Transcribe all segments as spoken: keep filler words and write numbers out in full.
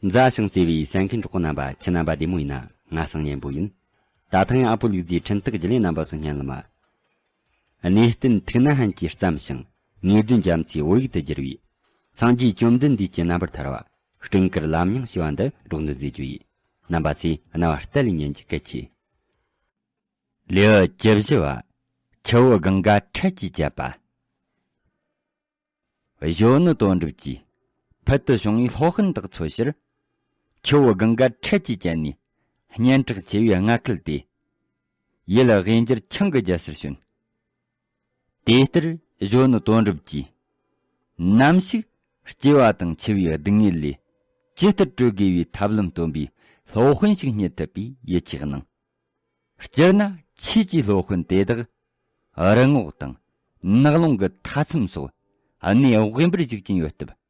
མཛའ་ཞིང་བརྩེ་བའི་གསན་མཁན་གྲོགས་པོ་རྣམ་པ། ཁྱེད་རྣམ་པ་བདེ་མོ་ཡིན་ན། ང་སང་ཉན་པོ་ཡིན། ད་ཐེངས་ཨ་པོ་ལུག་རྫིའི་འཕྲིན་སྟེགས་བརྒྱུད་ལས་རྣམ་པ་ཚོ་སྙན་ལམ། གནས་བརྟན་ཐུགས་ན་ཧན་གྱིས་བརྩམས་ཤིང་། ངེས་དོན་རྒྱ་མཚོའི་བོད་ཡིག་ཏུ་བསྒྱུར་བའི། སངས་རྒྱས་བཅོམ་ལྡན་འདས་ཀྱི་རྣམ་པར་ཐར་བ། སྤྲིན་དཀར་ལམ་རྙིང་ཞེས་པ་འདི་སྒྲོག་འདོན་མཛད་རྒྱུ་ཡིན། རྣམ་པ་ཚོས་རྣ་བ་གཏད་ལས་ཉན་རྒྱུ་གལ་ཆེ། ལེའུ་བཅུ་བཞི་བ། ཆུ་བོ་གངྒཱ་འཕྲད་ཀྱིས་བཅད་པ། གཞོན་ནུ་དོན་གྲུབ་ཀྱིས་ཕུལ་དུ་བྱུང་བའི་སློབ་དཔོན་དག་འཚོལ་ཕྱིར། ཆུ་བོ་གངྒཱ་འཕྲད་ཀྱིས་བཅད་ནས་སྙན་གྲགས་ཆེ་བའི་མངའ་ཁུལ་ཏེ། ཡུལ་དབྱིན་འགྱུར་ཆང་གི་རྒྱལ་སར་བྱོན། དེ་ལྟར་གཞོན་ནུ་དོན་གྲུབ་ཀྱིས། ནམ་ཞིག་སྐྱེ་བ་དང་འཆི་བའི་སྡུག་བསྔལ་ལས་ཇི་ལྟར་གྲོལ་དགོས་པའི་ཐབས་ལམ་སྟོན་པའི་སློབ་དཔོན་ཞིག་རྙེད་ཐུབ་པའི་ཡིད་ཆེས་གནང་། སྤྱིར་ན་ཆོས་ཀྱི་སློབ་དཔོན་དེ་དག་རི་ངོགས་དང་ནགས་ཀློང་གི་མཐའ་མཚམས་སོགས་གནས་དབེན་པར་བཞུགས་ཀྱིན་ཡོད་སྟབས།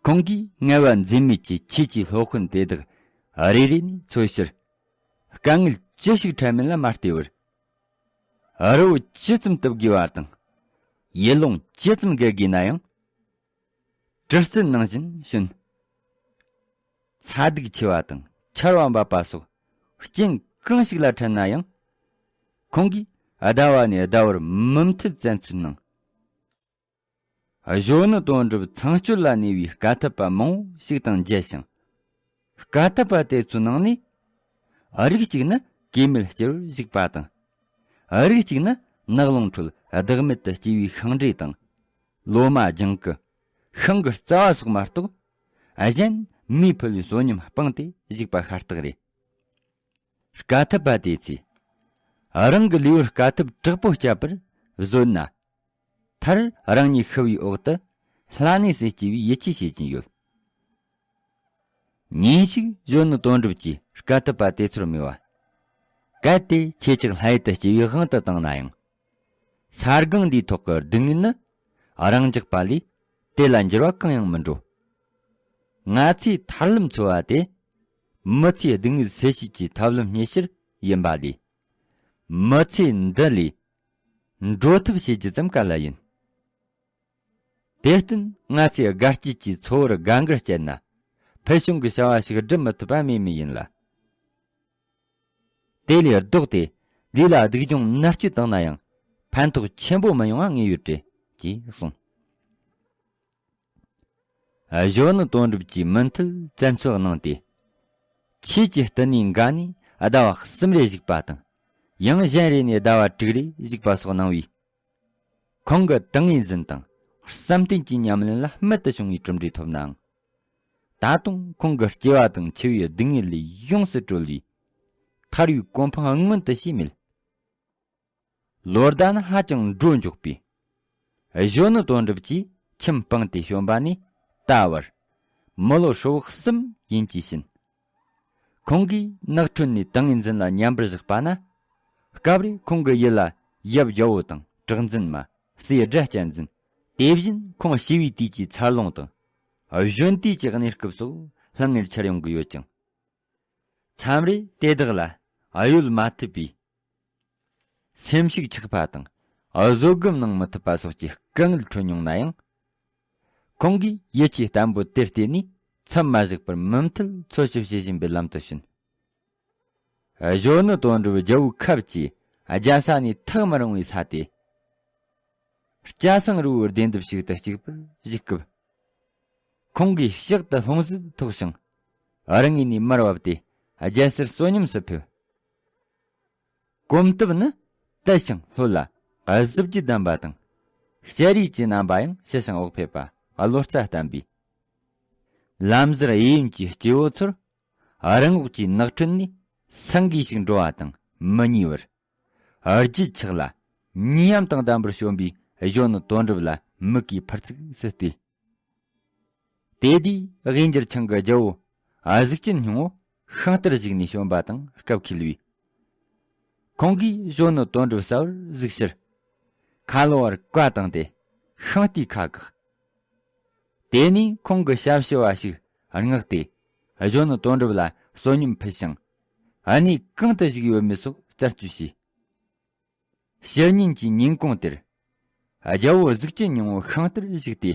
ཁོང་གིས་ངལ་བ་འཛེམ་མེད་ཀྱིས་ཆོས་ཀྱི་སློབ་དཔོན་དེ་དག་རེ་རེ་ནས་འཚོལ་ཕྱིར། དཀའ་ངལ་ཅི་ཞིག་འཕྲད་མིན་ལ་མ་ལྟོས་པར། རི་བོ་ཇི་ཙམ་བཏུབ་དགོས་པ་དང་། ཡུལ་ལུང་ཇི་ཙམ་བརྒལ་དགོས་ན་ཡང་། དྲི་རྩད་ནང་བཞིན་བྱོན། ཚ་གདུག་ཆེ་བ་དང་ཆར་བ་འབབ་པ་སོགས་རྐྱེན་གང་ཞིག་ལ་འཕྲད་ན་ཡང་། ཁོང་གིས་ཟླ་བ་ནས་ཟླ་བར་མུ་མཐུད་བཙན་འཚོལ་གནང་། གཞོན་ནུ་དོན་གྲུབ་ཚངས་སྤྱོད་ལ་གནས་པའི་དཀའ་ཐུབ་པ་མང་བོ་ཞིག་དང་མཇལ་ཞིང་། དཀའ་ཐུབ་པ་དེ་ཚོའི་ནང་ནས། རིགས་གཅིག་ནི་གེགས་མེད་སྐྱེ་བར་བཞུགས་པ་དང་། རིགས་གཅིག་ནི་ནགས་ཀློང་ཁྲོད་བདག་མེད་དུ་སྐྱེ་བའི་ཤིང་འབྲས་དང་། ལོ་མ་ལྗང་ཁུ། ཤིང་གི་རྩ་བ་སོགས་མ་གཏོགས། གཞན་མིས་ཕུལ་བའི་བསོད་སྙོམས་སྤངས་ཏེ་བཞུགས་པ་ཤ་སྟག་རེད། དཀའ་ཐུབ་པ་དེ་ཚོས། རང་གི་ལུས་པོར་དཀའ་ཐུབ་དྲག་པོ་བསྐྱབས་པར་བཟོད་ན། མཐར་རང་ཉིད་ཤི་བའི་འོག་ཏུ་ལྷ་གནས་སུ་སྐྱེ་བའི་ཡིད་ཆེས་བྱེད་ཀྱིན་ཡོད། ཉིན་ཞིག་གཞོན་ནུ་དོན་གྲུབ་ཀྱིས་དཀའ་ཐུབ་པ་དེ་ཚོར་སྨྲས་པ། གལ་ཏེ་ཁྱེད་ཅག་ལྷ་ཡུལ་དུ་སྐྱེ་བའི་དབང་དུ་བཏང་ན་ཡང་། ས་སྒང་འདིའི་ཐོག་གི་སྡུག་བསྔལ་ནི་རང་འཇགས་པ་ལས་དེ་ལ་འགྱུར་བ་གང་ཡང་མི་འགྲོ། ང་ཚོས་ཐར་ལམ་འཚོལ་བ་དེ་མི་ཚེའི་སྡུག་བསྔལ་སེལ་བྱེད་ཀྱི་ཐབས་ལམ་སྙེད་ཕྱིར་ཡིན་པ་ལས། མི་ཚེ་འདི་ལས་འགྲོ་ཐབས་བྱེད་རྒྱུ་ཙམ་ག་ལ་ཡིན། དེར་བརྟེན་ང་ཚོས་དགའ་སྐྱིད་ཀྱི་འཚོ་བར་དགའ་མགུར་སྤྱད་ན། ཕུལ་བྱུང་གི་བྱ་བ་ཞིག་སྒྲུབ་མི་ཐུབ་པ་སྨོས་མེད་ཡིན་ལ། དེ་ལས་ལྡོག་སྟེ་ལུས་ལ་སྡུག་སྦྱོང་མནར་གཅོད་བཏང་ན་ཡང་ཕན་ཐོགས་ཆེན་པོ་མི་ཡོང་བ་ངེས་ཡོད་རེད་ཅེས་གསུངས། གཞོན་ནུ་དོན་གྲུབ་ཀྱིས་མུ་མཐུད་བཙན་འཚོལ་གནང་སྟེ། ཆོས་ཀྱི་བསྟི་གནས་འགའ་ནས་ཟླ་བ་གསུམ་རེ་བཞུགས་པ་དང་། ཡང་གཞན་རེ་ནས་ཟླ་བ་དྲུག་རེ་བཞུགས་པ་སོགས་གནང་བས། ཁོང་གི་ཏིང་ངེ་འཛིན་དང་བསམ་གཏན་གྱི་ཉམས་ལེན་ལ་རྨད་དུ་བྱུང་བའི་གྲུབ་འབྲས་ཐོབ་ནའང་། ད་དུང་ཁོང་གི་སྐྱེ་བ་དང་འཆི་བའི་སྡུག་བསྔལ་ལས་ཡོངས་སུ་གྲོལ་བའི་ཐར་བའི་གོ་འཕང་མངོན་དུ་བྱས་མེད། ལོ་ཟླ་ནི་ཧ་ཅང་འགྲོ་མགྱོགས་པས། གཞོན་ནུ་དོན་གྲུབ་ཀྱིས་ཁྱིམ་སྤངས་ཏེ་བྱོན་པ་ནས་ད་བར་མི་ལོ་ཧྲིལ་བོ་གསུམ་ཡིན་གྱི་ཕྱིན། ཁོང་གིས་ནགས་ཁྲོད་ནས་ཏིང་ངེ་འཛིན་ལ་ཉམས་པར་བཞག་པ་ན། སྐབས་རེ་ཁོང་གི་ཡུལ་ལ་ཡབ་རྒྱལ་པོ་དང་གྲགས་འཛིན་མ། སྲས་སྒྲ་གཅན་འཛིན། དེ་བཞིན་ཁོང་ཤི་བའི་དུས་ཀྱི་འཚར་ལོངས་དང་། གཞོན་དུས་ཀྱི་གནས་སྐབས་སོགས་ལྷང་ངེར་འཆར་ཡོང་གི་ཡོད་ཀྱང་། མཚམས་རེ་དེ་དག་ལ་གཡོལ་མ་ཐུབ་པའི་སེམས་ཤུགས་ཆག་པ་དང་བཟོད་སྒོམ་གནང་མི་ཐུབ་པ་སོགས་ཀྱི་དཀའ་ངལ་འཕྲད་མྱོང་ན་ཡང་། ཁོང་གིས་ཡིད་ཆེས་བརྟན་པོ་དེར་བརྟེན་ནས་མཚམས་མ་བཞག་པར་མུ་མཐུད་འཚོལ་ཞིབ་བྱེད་བཞིན་པའི་ལམ་དུ་ཕྱིན། གཞོན་ནུ་དོན་གྲུབ་རྒྱལ་པོའི་ཁབ་ཀྱིས་རྒྱལ་ས་ནས་ཐག་མི་རིང་བའི་ས་སྟེ། སྐྱ་སེང་རི་བོའི་སྡེ་འདབས་ཤིག་ཏུ་གཅིག་པུར་བཞུགས་སྐབས། ཁོང་གིས་ཕྱག་ཏུ་ལྷུང་བཟེད་ཐོགས་ཤིང་། རང་ངོས་ནས་མར་བབས་ཏེ་རྒྱལ་སར་བསོད་སྙོམས་སུ་ཕེབས། གོམ་སྟབས་ནི་དལ་ཞིང་ལྷོད་ལ་གཟི་བརྗིད་ལྡན་པ་དང་། ཞལ་རས་ཀྱི་རྣམ་པ་ཡང་ཞི་ཞིང་འོད་འཕྲོས་པ་བློ་རྩ་བརྟན་པས། ལམ་ཟུར་གཡས་གཡོན་གྱི་སྐྱེ་བོ་ཚོར་རི་ངོགས་ཀྱི་ནགས་ཁྲོད་ནས་སེང་གེ་ཞིག་འགྲོ་བ་དང་མི་ཉེ་བར། རྒྱུད་ཆག་ལ་ཉེ་ཡམས་དང་ལྡན་པར་བྱོན་པའི་གཞོན་ནུ་དོན་གྲུབ་ལ་མིག་གིས་ཕར་ཚིགས་སུ་བལྟས། དེ་དུས་དབྱིན་འགྱུར་ཆང་གི་རྒྱལ་པོ་གཟུགས་ཅན་སྙིང་པོ་ཤིང་རྟར་བཞུགས་ནས་བྱོན་པ་དང་སྐབས་འཁེལ་བས། ཁོང་གིས་གཞོན་ནུ་དོན་གྲུབ་གསལ་བོར་གཟིགས་ཕྱིར། ཁ་ལོ་བར་བཀའ་བཏང་སྟེ་ཤིང་རྟའི་ཁ་བཀག། དེ་ནས་ཁོང་གི་ཞབས་ཕྱི་བ་ཞིག་མངགས་ཏེ་གཞོན་ནུ་དོན་གྲུབ་ལ་བསོད་སྙོམས་ཕུལ་ཞིང་། གནས་གང་དུ་བཞུགས་ཡོད་མེད་སོགས་རྩད་གཅོད་བྱས། ཕྱི་ཉིན་གྱི་ཉིན་གུང་དེར། རྒྱལ་པོ་གཟུགས་ཅན་སྙིང་པོ་ཤིང་རྟར་བཞུགས་ཏེ།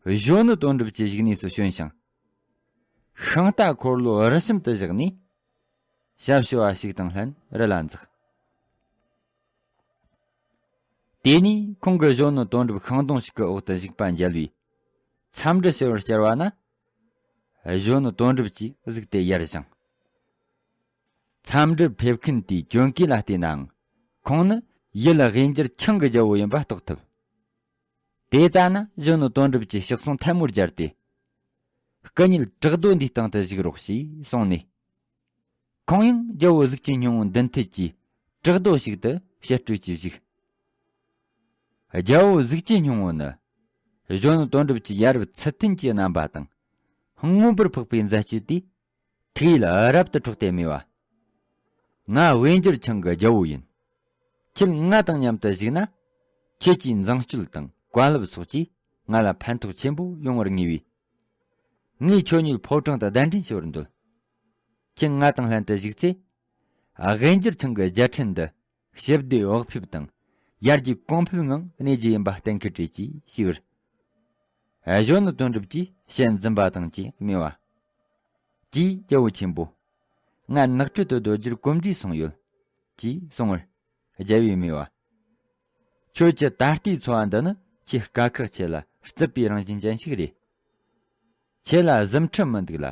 གཞོན་ནུ་དོན་གྲུབ་ཀྱི་བཞུགས་གནས་སུ་བྱོན་ཞིང་། ཤིང་རྟ་འཁོར་ལོ་རི་གཤམ་དུ་བཞག་ནས། ཞབས་ཞུ་བ་ཞིག་དང་ལྷན་རི་ལ་འཛེགས། དེ་ནས་ཁོང་གིས་གཞོན་ནུ་དོན་གྲུབ་ཤིང་སྡོང་ཞིག་གི་འོག་ཏུ་བཞུགས་པ་མཇལ་བས། འཚམས་འདྲི་ཞུ་བར་བཅར་བ་ན། གཞོན་ནུ་དོན་གྲུབ་ཀྱིས་གཟིགས་ཏེ་ཡར་བཞེངས། འཚམས་འདྲི་ཕེབས་མཁན་དེའི་གྱོན་གོས་ལ་བལྟས་ནའང་། ཁོང་ནི་ཡུལ་དབེན་སྒྱུར་ཆང་གི་རྒྱལ་པོ་ཡིན་པ་རྟོགས་ཐུབ། དེ་ཙ་ན་གཞོན་ནུ་དོན་གྲུབ་ཀྱིས་ཕྱག་ཟུང་ཐལ་མོ་སྦྱར་ཏེ། སྐུ་ཉིད་བྲག་རྡོ་འདིའི་སྟེང་དུ་བཞུགས་རོགས་ཞེས་གསུངས་ནས། ཁོང་ཡང་རྒྱལ་པོ་གཟུགས་ཅན་སྙིང་པོ་མདུན་ཐད་ཀྱི་བྲག་རྡོ་ཞིག་ཏུ་ཞལ་སྤྲོད་ཀྱིས་བཞུགས། རྒྱལ་པོ་གཟུགས་ཅན་སྙིང་པོ་ནི། གཞོན་ནུ་དོན་གྲུབ་ཀྱི་ཡ་རབས་ཚུལ་མཐུན་གྱི་རྣམ་པ་དང་། མངོན་པར་འཕགས་པའི་མཛད་སྤྱོད་དེས། ཐུགས་ཡིད་རབ་ཏུ་འཕྲོག་སྟེ་སྨྲས་པ། ང་དབེན་སྒྱུར་ཆང་གི་རྒྱལ་པོ་ཡིན། ཁྱེད་ང་དང་མཉམ་དུ་བཞུགས་ན། ཁྱེད་ཀྱི་མཛངས་སྤྱོད་དང་བཀའ་སློབ་སོགས་ཀྱིས་ང་ལ་ཕན་ཐོགས་ཆེན་པོ་ཡོང་བར་ངེས་པས། ངས་ཁྱོད་ཉིད་ཕོ་བྲང་དུ་གདན་འདྲེན་ཞུ་བར་འདོད། ཁྱེད་ང་དང་ལྷན་དུ་བཞུགས་ཚེ། དབེན་སྒྱུར་ཆང་གི་རྒྱལ་ཕྲན་འདི་ཞི་བདེ་བག་ཕེབས་དང་ཡར་རྒྱས་གོང་འཕེལ་ངང་གནས་རྒྱུ་ཡིན་པ་གཏན་འཁེལ་བྱེད་ཅེས་ཞུས་པར། གཞོན་ནུ་དོན་གྲུབ་ཀྱིས་ཞལ་འཛུམ་པ་དང་བཅས་སྨྲས་པ། ཀྱེ་རྒྱལ་པོ་ཆེན་པོ། ང་ནགས་ཁྲོད་དུ་སྡོད་རྒྱུར་གོམས་འདྲིས་སོང་ཡོད། ཅེས་གསུངས་པར། རྒྱལ་པོས་སྨྲས་པ། ཁྱོད་ཀྱི་ད་ལྟའི་འཚོ་བ་འདི་ནི་ཆེས་དཀའ་ཁག་ཆེ་ལ་རྩུབ་པའི་རང་བཞིན་ཅན་ཞིག་རེད། ཁྱེད་ལ་གཟིམ་ཁྲི་མི་འདུག་ལ།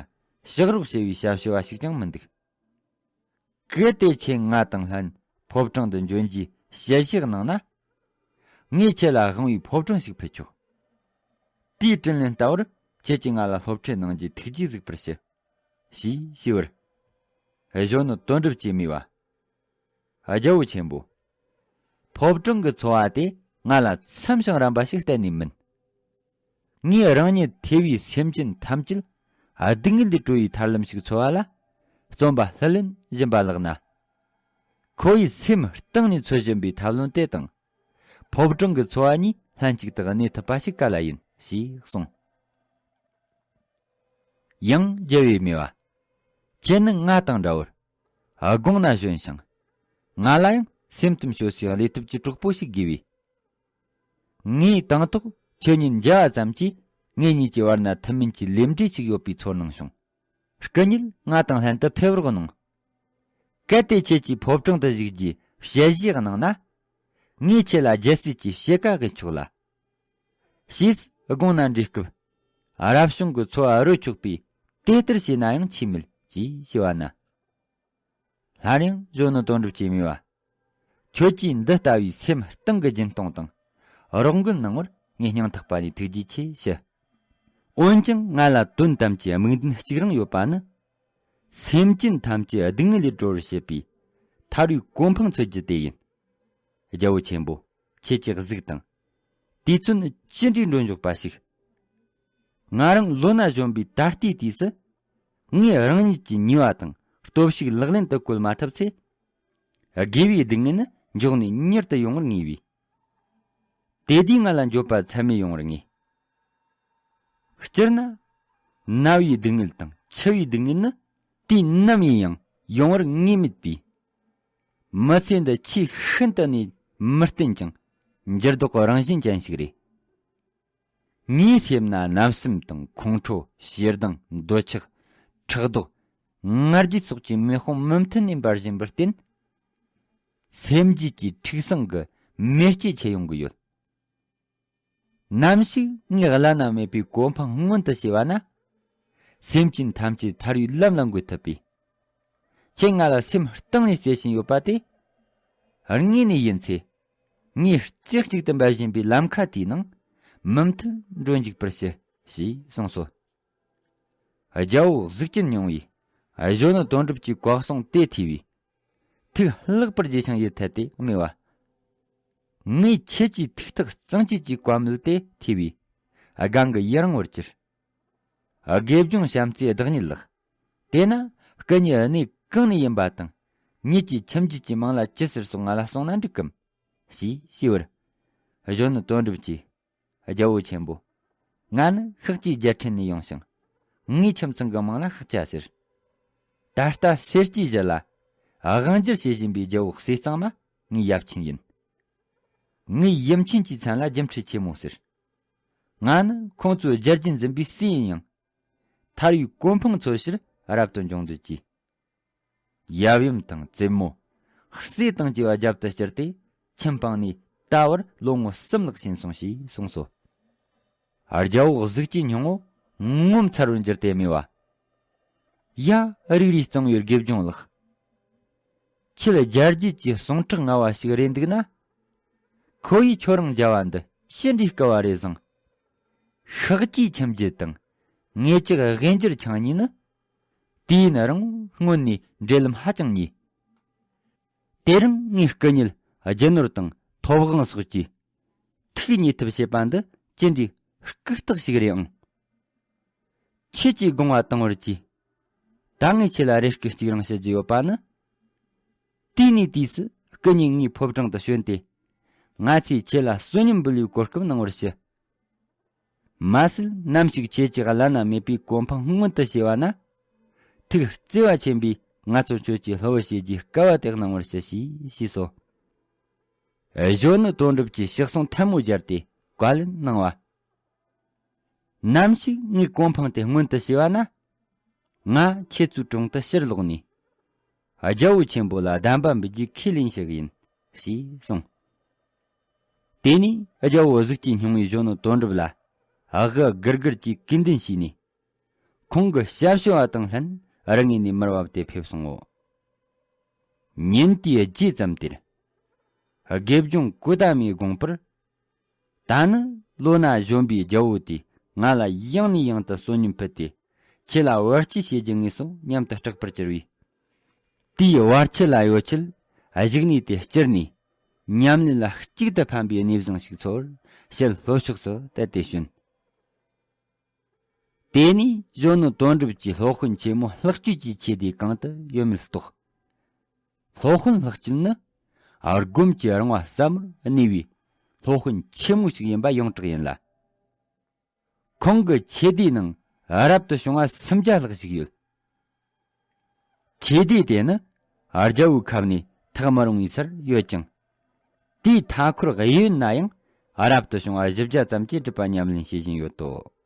ཞག་རོགས་ཞེས་པའི་ཞབས་ཞུ་བ་ཞིག་ཀྱང་མི་འདུག། གལ་ཏེ་ཁྱེད་ང་དང་ལྷན་ཕོ་བྲང་དུ་འབྱོན་རྒྱུའི་ཞལ་བཞེས་གནང་ན། ངས་ཁྱེད་ལ་དབང་བའི་ཕོ་བྲང་ཞིག་ཕུལ་ཆོག། དེའི་དྲིན་ལན་ལྟ་བུར་ཁྱེད་ཀྱིས་ང་ལ་སློབ་ཁྲིད་གནང་རྒྱུའི་ཐུགས་རྗེས་གཟིགས་པར་ཞུ། ཞེས་ཞུས་པར། གཞོན་ནུ་དོན་གྲུབ་ཀྱིས་སྨྲས་པ། རྒྱལ་པོ་ཆེན་པོ། ཕོ་བྲང་གི་འཚོ་བ་དེ་ང་ལ་འཚམ་ཞིང་རན་པ་ཞིག་གཏན་ནས་མིན། ངས་རང་ཉིད་ཐེ་བའི་སེམས་ཅན་ཐམས་ཅད་སྡུག་བསྔལ་ལས་སྒྲོལ་བའི་ཐར་ལམ་ཞིག་འཚོལ་བ་ལ། བརྩོན་པ་ལྷུར་ལེན་བཞིན་པ་ལགས་ན། ཁོ་བོའི་སེམས་གཏིང་ནས་འཚོལ་བཞིན་པའི་ཐབས་ལམ་དེ་དང་། ཕོ་བྲང་གི་འཚོ་བ་གཉིས་ལྷན་ཅིག་ཏུ་གནས་ཐུབ་པ་ཞིག་ག་ལ་ཡིན་ཞེས་གསུངས། ཡང་རྒྱལ་པོས་སྨྲས་པ། ཁྱེད་ནི་ང་དང་འདྲ་བར། དགུང་ན་གཞོན་ཞིང་། ང་ལ་ཡང་སེམས་གཏམ་ཤོད་སའི་ལས་ཐབས་ཀྱི་གྲོགས་པོ་ཞིག་དགོས་པས། ངས་དང་ཐོག་ཁྱོད་གཉིས་མཇལ་བ་ཙམ་གྱིས་ངེད་གཉིས་ཀྱི་བར་ན་ཐུན་མིན་གྱི་ལས་འབྲེལ་ཞིག་ཡོད་པའི་ཚོར་སྣང་བྱུང་། སྐུ་ཉིད་ང་དང་ལྷན་དུ་ཕེབས་རོགས་གནང་། གལ་ཏེ་ཁྱེད་ཀྱིས་ཕོ་བྲང་དུ་བཞུགས་རྒྱུའི་ཞལ་བཞེས་གནང་ན། ངས་ཁྱེད་ལ་རྒྱལ་སྲིད་ཀྱི་ཕྱེད་ཀ་གི་ཆོག་ལ། ཞེས་དགུང་ན་འབྲས་སྐབས། རབ་བྱུང་གི་འཚོ་བ་རོལ་ཆོག་པས་དེ་ལྟར་བྱས་ན་ཡང་ཆེས་མེད་ཅེས་ཞུ་བ་ན། སླར་ཡང་གཞོན་ནུ་དོན་གྲུབ་ཀྱིས་སྨྲས་པ། ཁྱོད་ཀྱིས་འདི་ལྟ་བུའི་སེམས་གཏིང་གི་སྦྱིན་གཏོང་དང་རོགས་མགོན་གནང་བར་ངས་སྙིང་ཐག་པ་ནས་ཐུགས་རྗེ་ཆེ་ཞུ། འོན་ཀྱང་ང་ལ་དོན་དམ་གྱི་དམིགས་འདུན་གཅིག་རང་ཡོད་པ་ནི། སེམས་ཅན་ཐམས་ཅད་སྡུག་བསྔལ་ལས་སྒྲོལ་བར་བྱེད་པའི་ཐར་པའི་གོ་འཕང་འཚོལ་རྒྱུ་དེ་ཡིན། རྒྱལ་པོ་ཆེན་པོ། ཁྱེད་ཀྱིས་གཟིགས་དང་། དུས་ཚོད་ནི་ཅི་འདྲའི་འགྲོ་མགྱོགས་པ་ཞིག། ང་རང་ལོ་ན་གཞོན་པའི་ད་ལྟའི་དུས་སུ། ངས་རང་ཉིད་ཀྱི་ནུས་པ་དང་སྟོབས་ཤུགས་ལག་ལེན་དུ་བཀོལ་མ་ཐུབ་ཚེ། དགེ་བའི་སྡུག་བསྔལ་ནི་མགྱོགས་ནས་མྱུར་དུ་ཡོང་བར་ངེས་པས། དེ་དུས་ང་ལ་འགྱོད་པ་ཚད་མེད་ཡོང་བར་ངེས། སྤྱིར་ན། ན་བའི་སྡུག་བསྔལ་དང་འཆི་བའི་སྡུག་བསྔལ་ནི་དུས་ནམ་ཡིན་ཡང་ཡོང་བར་ངེས་མེད་པས། མི་ཚེ་འདི་ཆེས་ཤིན་ཏུ་ནས་མི་བརྟན་ཅིང་འགྱུར་ལྡོག་གི་རང་བཞིན་ཅན་ཞིག་རེད། ངའི་སེམས་ན་བརྣབ་སེམས་དང་ཁོང་ཁྲོ། ཞེ་སྡང་། འདོད་ཆགས། ཕྲག་དོག། ང་རྒྱལ་སོགས་ཀྱི་མེ་དཔུང་མུ་མཐུད་ནས་འབར་བཞིན་པར་བརྟེན། སེམས་རྒྱུད་ཀྱི་མཁྲིས་ཟུངས་ཀྱི་མེ་ལྕེ་ཆད་ཡོང་གི་ཡོད། ནམ་ཞིག་ངས་བླ་ན་མེད་པའི་གོ་འཕང་མངོན་དུ་བྱས་པ་ན། སེམས་ཅན་ཐམས་ཅད་ཐར་བའི་ལམ་ལ་འགོད་ཐུབ་པས། ཁྱེད་ང་ལ་སེམས་གཏིང་ནས་བརྩེ་བཞིན་ཡོད་པ་དེ། དངོས་གནས་ཡིན་ཚེ། ངས་རྩེ་གཅིག་ཏུ་འབད་བཞིན་པའི་ལམ་ཁ་དེའི་ནང་མུ་མཐུད་འགྲོ་འཇུག་པར་ཞུ། ཞེས་གསུངས་སོ། རྒྱལ་པོ་གཟུགས་ཅན་སྙིང་པོས་གཞོན་ནུ་དོན་གྲུབ་ཀྱི་བཀའ་གསུང་དེ་ཐོས་པས། ཐུགས་ལེགས་པར་དགྱེས་ཤིང་ཡིད་འཐད་དེ་སྨྲས་པ། ངས་ཁྱེད་ཀྱི་ཐུགས་ཐག་གཙང་བཅད་ཀྱི་བཀའ་མོལ་དེ་ཐོས་པས། སྒང་གི་ཡི་རང་བར་གྱུར། དགེ་སྦྱོང་བྱམས་བརྩེའི་བདག་ཉིད་ལགས། དེས་ན་སྐུ་ཉིད་གནས་གང་ནས་ཡིན་པ་དང་། ཉིད་ཀྱི་ཁྱིམ་རྒྱུད་ཀྱི་མིང་ལ་ཅི་ཟེར་སོགས་ང་ལ་གསུངས་ན་འགྲིག་གམ། ཞེས་ཞུས་པར། གཞོན་ནུ་དོན་གྲུབ་ཀྱིས། རྒྱལ་པོ་ཆེན་པོ། ང་ནི་ཤཱཀྱའི་རྒྱལ་ཕྲན་ནས་ཡོང་ཞིང་། ངའི་ཁྱིམ་ཚང་གི་མིང་ལ་ཤཱཀྱ་ཟེར། ད་ལྟ་སེར་སྐྱའི་གཞི་ལ་དབང་སྒྱུར་བྱེད་བཞིན་པའི་རྒྱལ་པོ་ཟས་གཙང་མ་ངའི་ཡབ་ཆེན་ཡིན། ངའི་ཡུམ་ཆེན་གྱི་མཚན་ལ་སྒྱུ་འཕྲུལ་ཆེན་མོ་ཟེར། ང་ནི་ཁོང་ཚོའི་རྒྱལ་རྒྱུད་འཛིན་པའི་སྲས་ཡིན་ཡང་། ཐར་བའི་གོ་འཕང་འཚོལ་ཕྱིར་རབ་ཏུ་འབྱུང་འདོད་ཀྱིས། ཡབ་ཡུམ་དང་བཙུན་མོ། སྲས་དང་བཅས་པ་རྒྱབ་ཏུ་བསྐྱུར་ཏེ། ཁྱིམ་སྤངས་ནས་ད་བར་ལོ་ངོ་གསུམ་ལྷག་ཕྱིན་སོང་ཞེས་གསུངས་སོ། རྒྱལ་པོ་གཟུགས་ཅན་སྙིང་པོ་ངོ་མཚར་བར་གྱུར་ཏེ་སྨྲས་པ། ཡ། རིགས་རུས་གཙང་བའི་དགེ་སྦྱོང་ལགས། ཁྱེད་རྒྱལ་རྒྱུད་ཀྱི་ཟུངས་ཁྲག་མངའ་བ་ཞིག་རེད་འདུག་ན། ཁོ་ཡིས་ཁྱོད་རང་མཇལ་བ་འདི་ཅི་འདྲའི་སྐལ་བ་རེ་བཟང་། ཤཱཀྱའི་ཁྱིམ་རྒྱུད་དང་ངེད་ཅག་དབྱིན་ཇིར་ཆང་གཉིས་ནི། དུས་ཡུན་རིང་སྔོན་ནས་འབྲེལ་ལམ་ཧ་ཅང་ཉེ། དེ་རིང་ངའི་སྐུ་ཉིད་རྒྱུ་ནོར་དང་ཐོབ་དབང་སོགས་ཀྱིས་ཐུགས་མཉེས་ཐབས་བྱེད་པ་འདི་ཅི་འདྲའི་ལྐུགས་རྟགས་ཤིག་རེད་ཨང་། ཁྱེད་ཀྱིས་དགོངས་པ་གཏོང་བར་གྱིས། ད་ངས་ཁྱེད་ལ་རེ་སྐུལ་གཅིག་རང་ཞུ་རྒྱུ་ཡོད་པ་ནི། དུས་ནས་དུས་སུ་སྐུ་ཉིད་ངའི་ཕོ་བྲང་དུ་བྱོན་ཏེ། ང་ཚོས་ཁྱེད་ལ་བསོད་སྙོམས་འབུལ་བའི་གོ་སྐབས་གནང་བར་ཞུ། མ་ཟད་ནམ་ཞིག་ཁྱེད་ཀྱི་བླ་ན་མེད་པའི་གོ་འཕང་མངོན་དུ་བྱེད་པ་ན། ཐུགས་བརྩེ་བ་ཆེན་པོས་ང་ཚོར་ཁྱོད་ཀྱི་སློབ་བུ་བྱེད་རྒྱུའི་སྐལ་བ་དེ་གནང་བར་ཞུ་ཞེས་ཞུས་སོ། གཞོན་ནུ་དོན་གྲུབ་ཀྱིས་ཕྱག་ཟུང་ཐལ་མོ་སྦྱར་ཏེ་བཀའ་ལན་གནང་བ། ནམ་ཞིག་ངའི་གོ་འཕང་དེ་མངོན་དུ་བྱས་པ་ན། ང་ཁྱེད་ཚོའི་དྲུང་དུ་ཕྱིར་ལོག་ནས། རྒྱལ་པོ་ཆེན་པོ་ལ་གདམས་པ་འབུལ་རྒྱུའི་ཁས་ལེན་ཞུ་གི་ཡིན། ཞེས་གསུངས། དེ་ནས་རྒྱལ་པོ་གཟུགས་ཀྱི་སྙིང་པོའི་གཞོན་ནུ་དོན་གྲུབ་ལ་དབུ་སྒུར་སྒུར་གྱིས་གུས་འདུན་བྱས་ནས། ཁོང་གི་ཞབས་ཞུ་བ་དང་ལྷན་རང་ངོས་ནས་མར་བབས་ཏེ་ཕེབས་སོང་ངོ་། ཉིན་དེའི་རྗེས་ཙམ་དེར། དགེ་སྦྱོང་ཀུ་ཏ་མིའི་དགོངས་པར། ད་ནི་ལོ་ན་གཞོན་པའི་རྒྱལ་པོ་དེས་ང་ལ་ཡང་ནས་ཡང་དུ་བསོད་སྙོམས་ཕུལ་ཏེ། ཁྱེད་ལ་བར་ཆད་བྱེད་རྒྱུ་ངེས་སོ་སྙམ་དུ་སྐྲག་པར་གྱུར་པས། དེའི་བར་ཆད་ལ་གཡོལ་ཆེད་བཞུགས་གནས་དེ་བསྐྱུར་ནས། ཉམས་ལེན་ལ་གཅིག་ཏུ་ཕན་པའི་གནས་བཟང་ཞིག་འཚོལ་བར་ཞལ་ལྷོ་ཕྱོགས་སུ་གཏད་དེ་བྱོན། དེ་ནས་གཞོན་ནུ་དོན་གྲུབ་ཀྱིས་སློབ་དཔོན་ཆེན་མོ་ལྷག་སྤྱོད་ཀྱི་ཆོས་སྡེ་གང་དུ་ཡོད་མེད་རྟོགས། སློབ་དཔོན་ལྷག་སྤྱོད་ནི་སྒོམ་གྱི་རིང་བ་ཟབ་མོར་གནས་པའི་སློབ་དཔོན་ཆེན་མོ་ཞིག་ཡིན་པ་ཡོངས་གྲགས་ཡིན་ལ། ཁོང་གི་ཆོས་སྡེའི་ནང་རབ་ཏུ་བྱུང་བ་སུམ་བརྒྱ་ལྷག་ཞིག་ཡོད། ཆོས་སྡེ་དེ་ནི་རྒྱལ་པོའི་ཁབ་ནས་ཐག་མི་རིང་བའི་སར་ཡོད་ཅིང་། དེའི་མཐའ་འཁོར་གཡས་གཡོན་ན་ཡང་རབ་ཏུ་བྱུང་བ་བཞི་བརྒྱ་ཙམ་གྱིས་གྲུབ་པ་ཉམས་ལེན་བྱེད་བཞིན་ཡོད་དོ།